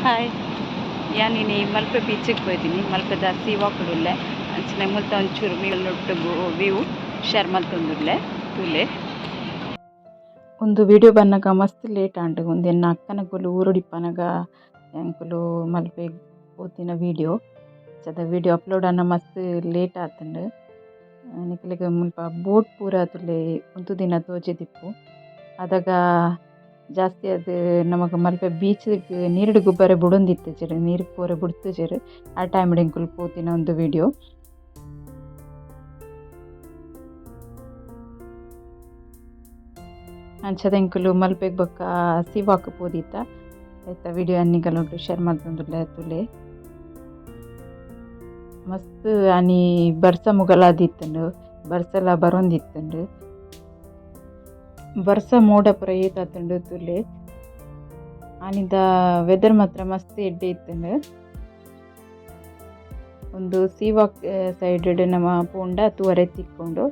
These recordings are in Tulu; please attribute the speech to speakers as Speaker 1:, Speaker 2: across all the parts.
Speaker 1: ಹಾಯ್, ಯಾನ್ ಇನಿ ಮಲ್ಪೆ ಬೀಚಿಗೆ ಪೋಯಿದ್ದೀನಿ. ಮಲ್ಪೆದ ಸೀ ವಾಕ್ ಉಲ್ಲೆ. ಅಂಚನೆ ಮುಲ್ತ ಒಂಚೂರು ಒಟ್ಟುಗು ವ್ಯೂ ಶೇರ್ ಮಲ್ತೊಂದುಲ್ಲೆ, ತೂಲೆ.
Speaker 2: ಉಂದು ವಿಡಿಯೋ ಬನ್ನಗ ಮಸ್ತ್ ಲೇಟ್ ಆಂಡ್. ಉಂದು ಎನ್ನ ಅಕ್ಕನಕುಲು ಊರುಡಿಪ್ಪನಗ ಎಂಕುಲು ಮಲ್ಪೆ ಪೋತಿನ ವಿಡಿಯೋ. ಅಂಚಾದ್ ವಿಡಿಯೋ ಅಪ್ಲೋಡ್ ಆನ ಮಸ್ತ್ ಲೇಟ್ ಆತುಂಡು. ನಿಕಲೆಗ್ ಮುಲ್ಪ ಬೋಟ್ ಪೂರ ತೂಲೆ ಉಂತುದಿನ ತೋಜಿದಿಪ್ಪು. ಅದಗ ಜಾಸ್ತಿ ಆದ್ ನಮಕ್ ಮಲ್ಪೆ ಬೀಚ್ ಗ್ ನೀರ್ಡ್ ಗೊಬ್ಬೆರೆ ಬುಡೊಂದಿತ್ತಿಜೆರ್, ನೀರ್ ಪೋರೆ ಬುಡ್ತುಜೆರ್. ಆ ಟೈಮ್ ಡ್ ಎಂಕುಲು ಪೋತಿನ ಉಂದು ವಿಡಿಯೋ. ಅಂಚಾದ್ ಎಂಕುಲು ಮಲ್ಪೆಗ್ ಬೊಕ್ಕ ಸೀ ವಾಕ್ ಪೋದಿತ್ತ. ಐತ ವಿಡಿಯೋ ನಿಕಲ್ನೊಟ್ಟುಗು ಶೇರ್ ಮಲ್ತೊಂದುಲ್ಲೆ, ತೂಲೆ. ಮಸ್ತ್ ಆನಿ ಬರ್ಸ ಮುಗಲಾದಿತ್ತುಂಡು, ಬರ್ಸಲ ಬರೊಂದಿತ್ತುಂಡು. ಬರ್ಸ ಮೋಡ ಪೂರ ಏತ್ ಆತುಂಡು ತೂಲೆ. ಆನಿದ ವೆದರ್ ಮಾತ್ರ ಮಸ್ತ್ ಎಡ್ಡೆ ಇತ್ತುಂಡು. ಉಂದು ಸೀ ವಾಕ್ ಸೈಡ್ ಡ್ ನಮ ಪೋಂಡ ತೂವರೆ ತಿಕ್ಕುಂಡು.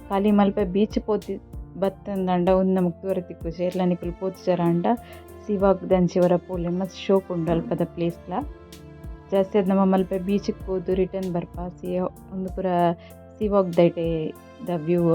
Speaker 2: ಖಾಲಿ ಮಲ್ಪೆ ಬೀಚ್ ಪೋತಿ ಬತ್ತುಂದಾಂಡ ಉಂದು ನಮಕ್ ತೂವರೆ ತಿಕ್ಕುಜಿ. ಏರ್ಲ ನಿಕುಲು ಪೋತುಜರಾಂಡ ಸೀ ವಾಕ್ ದಂಚಿ ಒರ ಪೋಲೆ, ಮಸ್ತ್ ಶೋಕು ಉಂಡು ಅಲ್ಪದ ಪ್ಲೇಸ್ ಲ. ಜಾಸ್ತಿ ಆದ್ ನಮ ಮಲ್ಪೆ ಬೀಚ್ ಗ್ ಪೋದು ರಿಟರ್ನ್ ಬರ್ಪ. ಸೀ ಉಂದು ಪೂರ ಸೀ ವಾಕ್ ದೈಟೆ ದ ವ್ಯೂ.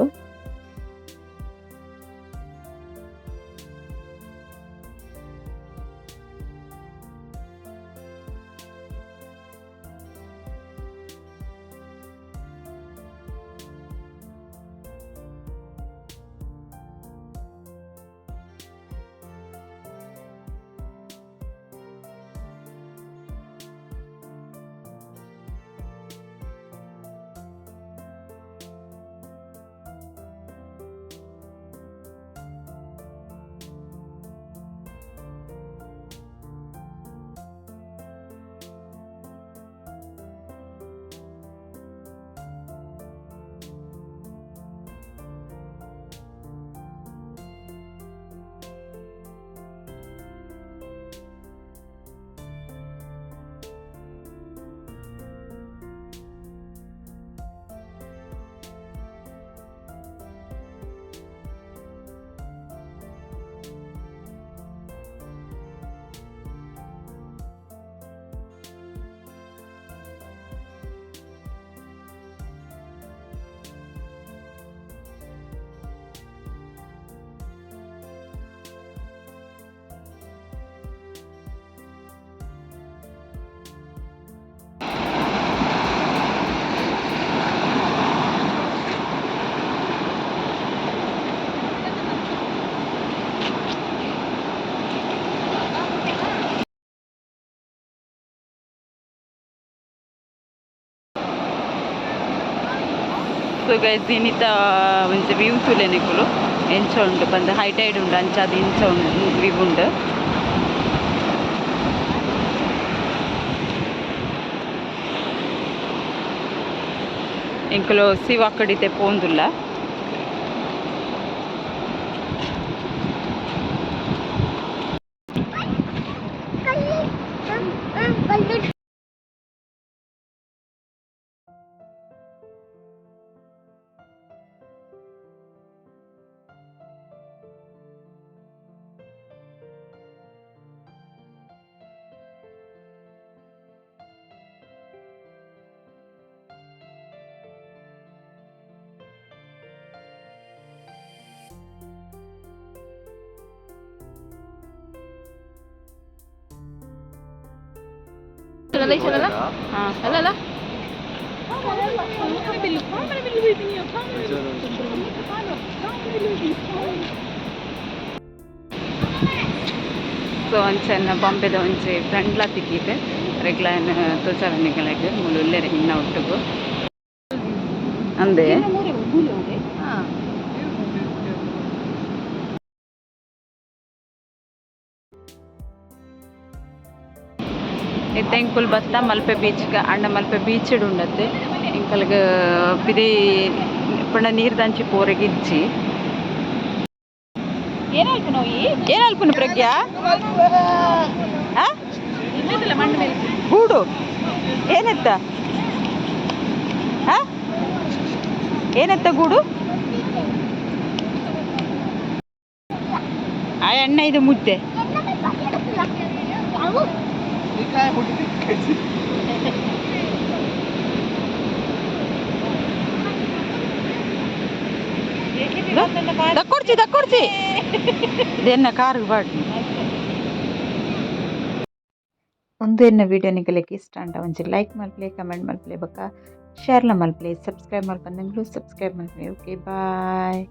Speaker 1: ಸೊ ಗೈಸ್, ಇನಿತ ಒಂಜಿ ವ್ಯೂ ತೂಲೆ ನಿಕುಲು ಎಂಚ ಉಂಡು ಪಂದ್. ಹೈ ಟೈಡ್ ಉಂಡು, ಅಂಚಾದ್ ಇಂಚ ಉಂಡು ವ್ಯೂ ಉಂಡು. ಎಂಕುಲು ಸೀ ವಾಕ್ ಡ್ ಇತ್ತೆ ಪೋವೊಂದುಲ್ಲ. ಸೊ ಅಂಚನೆ ಬಾಂಬೆದ ಒಂಜಿ ಫ್ರೆಂಡ್ಲ ತಿಕ್ಕಿದೆ. ರೆಗ್ಲನ್ ತೋಜಾವೆ ನಿಕಲೆಗ್. ಮೂಲು ಉಲ್ಲೆರ್ ಇನ್ನ ಒಟ್ಟುಗು ಅಂದೆ. ಇತ್ತೆ ಎಂಕುಲು ಬತ್ತ ಮಲ್ಪೆ ಬೀಚ್ಗ್. ಆಂಡ ಮಲ್ಪೆ ಬೀಚ್ ಡ್ ಉಂಡತ್ತೆ, ಎಂಕಲ್ಗ್ ಪಿದಯಿ ಪಂಡ ನೀರ್ದಂಚಿ ಪೋರೆಗ್ ಇಜ್ಜಿ. ಏನ್ ಅಲ್ಪುನು ಪ್ರಜ್ಞಾ? ಆ? ಗೂಡು ಏನೆತ್ತ? ಆ? ಏನೆತ್ತ ಗೂಡು? ಆ ಎಣ್ಣೆ ಇದು ಮುದ್ದೆ.
Speaker 3: ನಿಕಾಯ ಮುಟ್ಟಿ.
Speaker 1: ದಕ್ಕೊಡ್ಚಿ ದಕ್ಕೊಡ್ಚಿ, ಇದೆನ್ನ ಕಾರ್ ಬಾಡ್.
Speaker 2: ಉಂದು ಎನ್ನ ವಿಡಿಯೋ ನಿಗಲೆಗ್ ಇಷ್ಟ ಆಂಡ ಒಂಜಿ ಲೈಕ್ ಮಲ್ಪಲೆ, ಕಮೆಂಟ್ ಮಲ್ಪಲೆ, ಬೊಕ್ಕ ಶೇರ್ಲ ಮಲ್ಪಲೆ. ಸಬ್ಸ್ಕ್ರೈಬ್ ಮಲ್ಪಂದಂಗ್ಲು ಸಬ್ಸ್ಕ್ರೈಬ್ ಮಲ್ಪಲೆ. Okay, bye.